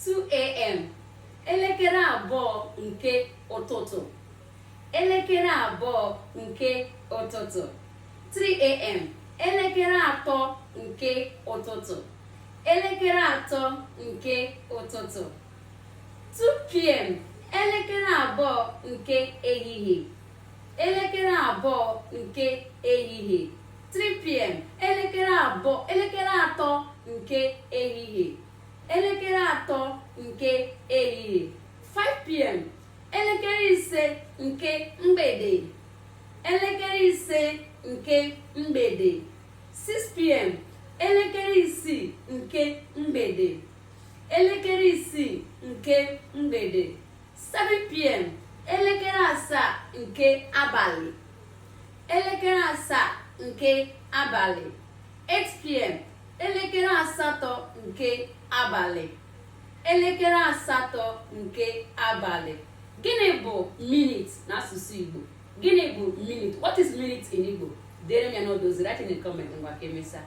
2 a.m., elekere 2 nke ụtụtụ, elekere 2 nke ụtụtụ. 3 a.m., elekere 3 nke ụtụtụ, elekere 3 nke ụtụtụ. 2 p.m., elekere 2 nke ehihie, elekere 2 nke ehihie. 3 p.m., elekere 2, elekere 3 nke ehihie, elekere 3 nke ehihie. 5 p.m., elekere 5 nke mgbede, elekere 5 nke mgbede. 6 p.m., elekere 6 nke mgbede, elekere 6 nke mgbede. 7 p.m., elekere 7 nke abalị, elekere 7 nke abalị. 8 p.m., elekere 8 nke abalị, elekere 8 nke abalị. Gịnị bụ minute n'asụsụ Igbo? Gịnị bụ minute? What is minute in Igbo? Dere m ya n'ọdụ ozi. Write in the comment. Ngwa, ka emesịa.